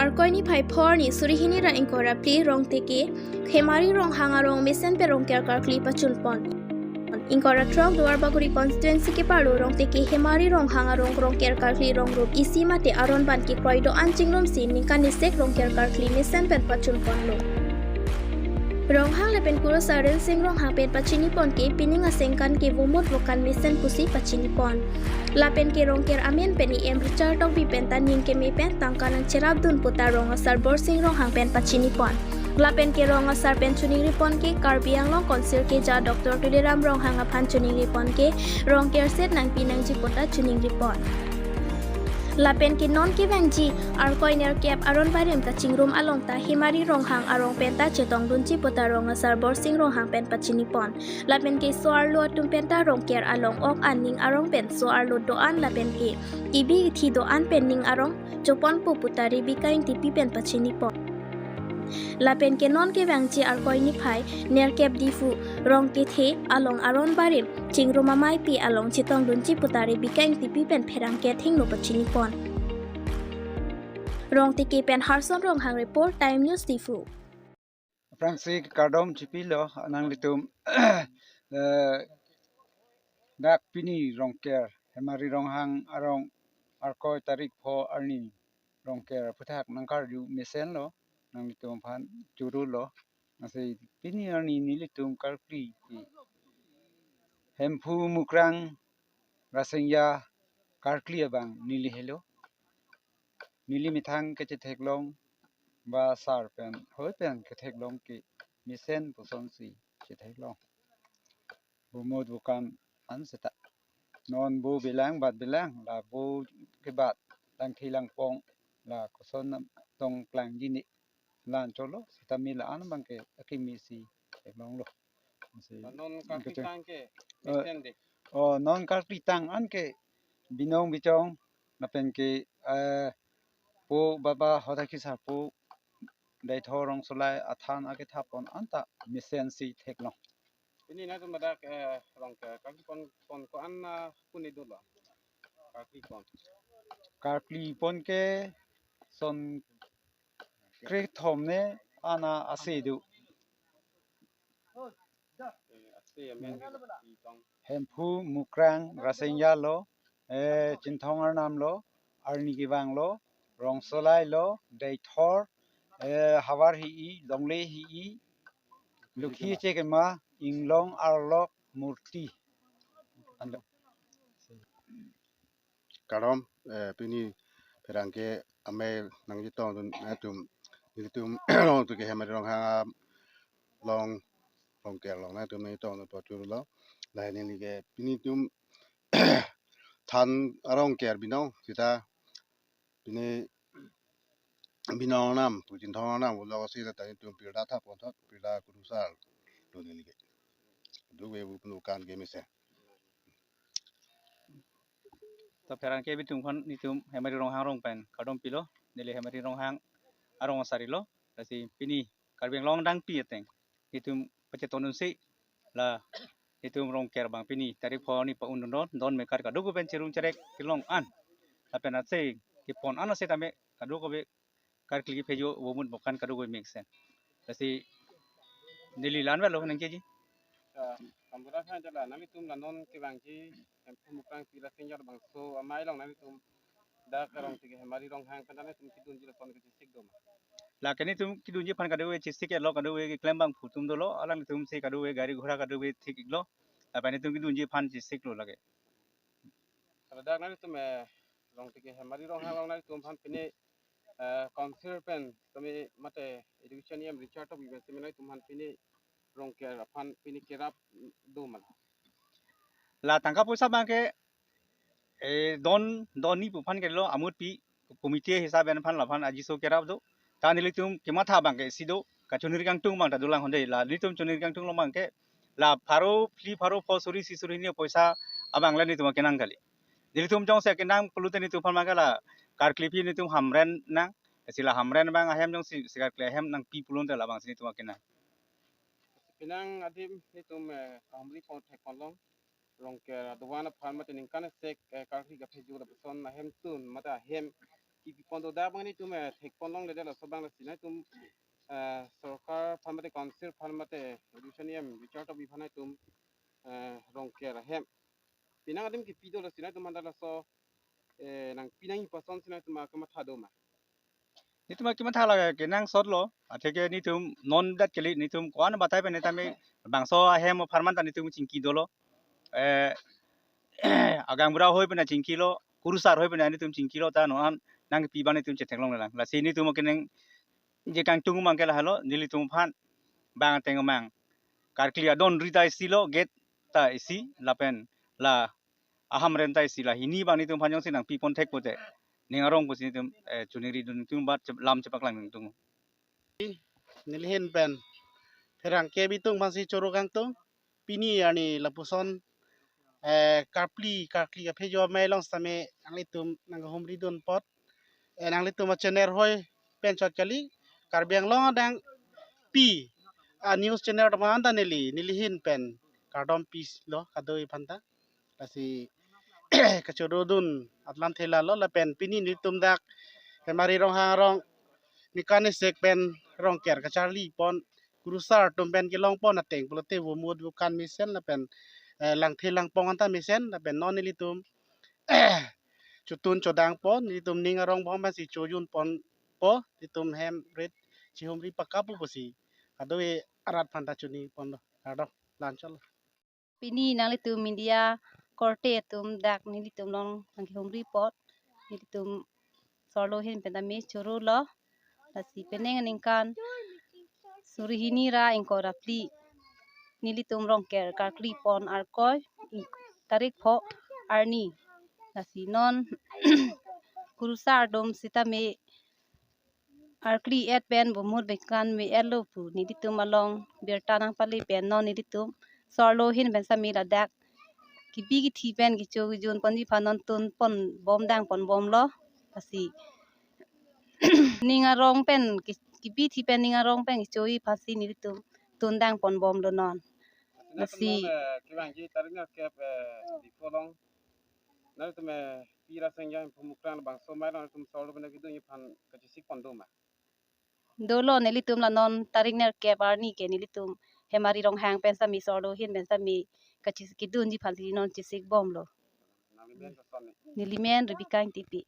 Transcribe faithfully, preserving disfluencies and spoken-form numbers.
Arkoi niphai pho arni suri hini ra ingkoi ra phli Rongteke Hemari Ronghang arong mesen pen Rongker karkli pachunpon. Ingkoi ra throk Duarbagori constituency keparlo Rongteke Hemari Ronghang arong Rongker karkli rongrup isi mate aron ban kekroi do-an chingrumsi ningkan isek Rongker karkli mesen pen pachunponlo. Ronghang lapen kurusar Rensing Ronghang pen pachinipon ke pining asengkan ke vomut vokan mesen pusi pachinipon. Lapen ke Rongker amen pen E M Richard Tokbi pen ta ning keme pen tangka nangcherapdun pu ta rong asar Borsing Ronghang pen pachinipon. Lapen ke rong asar pen choningripon ke Karbi Anglong Council keja Doctor Tuliram Ronghang aphan choningripon ke Rongker set nangpi nangji pu ta choningripon. Lapen ke non kevangji Arkoi nerkep aron barim kachingrum along ta Hemari Ronghang arong pen ta chetongdunji pu ta rong asar Borsing Ronghang pen pachinipon. Lapen ke so-arlo atum pen ta Rongker along ok an ning arong pen so-arlo do-an lapen ke kebi kethi do-an pen ning arong choponpo pu ta Rebecca Ingtipi pen pachinipon. Lapen ke non kevangji Arkoi niphai nerkep Diphu Rongkethe along aron barim chingrum ameipi along chetongdunji pu ta Rebecca Ingtipi pen pherangke thengno pachinipon. Rongteke pen Harson Ronghang report, Time News Diphu. Aphrangsi kardom chipilo nanglitum, eh, dak pini Rongker Hemari Ronghang arong Arkoi tarik pho arni Rongker aphuthak nangkarju mesenlo, nanglitum aphan chorolo. Lasi pini arni nelitum karkli ke Hemphu Mukrang Rasengja karkli abang neli helo. Neli methang kechetheklong ba sar pen hoi pen ketheklong ke mesen pusonsi chetheklong. Vomut vokan an seta. Non vo belang bat belang, la vo kebat langthi langpong, la koson tong klangji ne, la-an cholo, seta me la-an abang ke akimi si theklonglo. Si, non karkli tang ke, eh, mesen de. Oh, non karkli tang an ke binong bichong, lapen ke, eh, po baba hoda kisa po Deithor Rongsolai athan akethapon anta mesensi theklong. Pini nangtum dak, eh, Rongker karkli pon, pon ko-an, ah, puni dolo. Karkli pon. Karkli pon ke son krethom ne ana ase do. Eh, ase amen ke tong. Hemphu Mukrang Rasengja lo, eh, Chinthong Arnam lo, Arni Kevang lo, Rongsolai lo, Deithor, eh, Havar Hi-i, Longle Hi-i, Lukhi Chekema, Inglong Arlok Murti. Ando. Kardom, eh, pini pherangke amei nangchetongdun atum, nelitum Rongteke Hemari Ronghang along, Rongker along nangtum nangchetongdun pachorolo. Lahai neli ke pini tum than arong ker binong seta pini binong nam, pu Chinthong nam, ulo seta tani tum pirda tha ponthot, pirda kurusar do neli ke. Duk we bu punu kan ke mesen. To pherangke bitum aphan nelitum Hemari Ronghang arong pen kardom pilo, neli Hemari Ronghang arong asar ilo, lasi pini Karbi Anglong dangpi ateng nelitum pachetongdunsi la nelitum Rongker abang pini tarik pho arni pa-undun don, don mekar kadokave pen cherung cherek kelong an. Lapen ase kepon an ase tame kadokave karkli kephejo vomut vokan kadokave mesen. Lasi neli la-an velo nangkeji. Ah, kambura khan jala nanglitum la non kevangji Hemphu Mukrang Rasengja bangso amei along nanglitum dak Rongteke Hemari Ronghang pen nanglitum kedunji lason kechisik do ma? Lake nelitum kedunji aphan kadokave chisik lo, kadokave keklem abangphu atum dolo, alanglitum si kadokave gari ghora kadokave thik-iklo. Lapen nelitum kedunji aphan chisiklo lake. Ladak nanglitum, eh, Rongteke Hemari Ronghang along nanglitum aphan pini, eh, council pen tumi mate education E M Richard Tokbi pen simi nanglitum aphan pini Rongker aphan pini kerap do ma? La tangka poisa abang ke, eh, don, don ni pu aphan ke lo, amut pi committee hisab pen aphan laphan ajiso kerap do. Ta nelitum kematha abang ke isi do, kachonir kangtung abang ta dolang honde, la nelitum chonir kangtunglo abang ke, la pharo phli pharo pho suri isi suri hini poisa abang la nelitum akenang kali. Nelitum jongsi akenang pulote nelitum aphan abang ke la karkli aphi nelitum Hamren nang, si la Hamren abang ahem jongsi, si karkli ahem nangpi pulote labangsi nelitum akenang. Penang adim nelitum, eh, kahumri pon thek ponlong, Rongker adovan aphan mate ningkan isek, eh, karkli kaphejo lapuson ahemtun mate ahem kipi pon do, dak abang nelitum, eh, thek pon longledet, laso abang lasi nelitum, eh, sorkar aphan mate council aphan mate education E M Richard Tokbi aphan nelitum, eh, Rongker ahem penang adim kipi do, lasi nelitum anta laso, eh, nangpi nangji pu asonsi nelitum kamatha do ma? Nelitum kamatha lake kenangsot lo, atheke nelitum non dak kali, nelitum ko-an batai pen tame bangso ahem apharman ta nelitum chingki dolo. Eh, agaonbura hoi pen chingkilo, kurusar hoi pen nelitum chingkilo, ta non an nangpi abang nelitum chetheklonglelang. Lasi nelitum kenangji kangtung abang ke lahelo, nelitum aphan bang ateng amang karkli adon ri ta isi lo, gate ta isi, lapen la ahamren ta isi, la hini abang nelitum aphan jongsi nangpi pon thek pote ning arong pusi nelitum, eh, choningri dun, nelitum bat chep-, lam chepaklang nelitum. Neli ahin pen pherangke bitung aphansi choro kangtung. Pini arni lapuson, eh, karpli, karkli kaphejo amei along sitame nanglitum nangkehumri dun apot, eh, nanglitum a-channel hoi pen chot kali, Karbi Anglong adang pi a-news channel atum anta neli, neli ahin pen kardom pilo kadokave aphanta. Lasi kachoro dun atlan thela lo, lapen pini nelitum dak Hemari Ronghang arong ningkan isi pen Rongker kacharli pon, kurusar atum pen kelong pon ateng pulote vomut vokan mesen lapen, eh, langthe langpong anta mesen, lapen non nelitum chotun chodang pon, nelitum ning arong abang pensi chojun ponpo, nelitum hem ret chihumri pakapo pusi kadokave arat aphanta choningri ponlo. Kardom, la-anchot lo. Pini nanglitum media korte atum dak nelitum along nangkehumri apot, nelitum sorlo ahin pen tame choro lo. Lasi penang aningkan suri hini ra ingkoi ra phli nelitum Rongker karkli pon Arkoi, ing-, tarik pho arni. Lasi non kurusar atum sitame arkli et pen vomut vokan me-et lo pu nelitum along birta nangpale pen non nelitum sorlo ahin pen sitame ladak kipi kithi pen kecho kejun ponji aphan non tun pon bom, dang pon bomlo. Lasi ning arong pen ki-, kipi kithi pen ning arong pen kechoji aphansi nelitum tun dang pon bomlo non. Lasi non, eh, kevangji tarik nerkep, eh, Diphu along nangtum, eh, pi ra sengja Hemphu Mukrang bangso amei along nangtum sorlo pen kedunji aphan kachesik pon do ma? Dolo, nelitum la non tarik nerkep arni ke nelitum Hemari Ronghang pen sitame sorlo ahin pen sitame kachesik kedunji aphansi non chesik bomlo. Nangli men koson ni? Neli men Rebecca Ingtipi.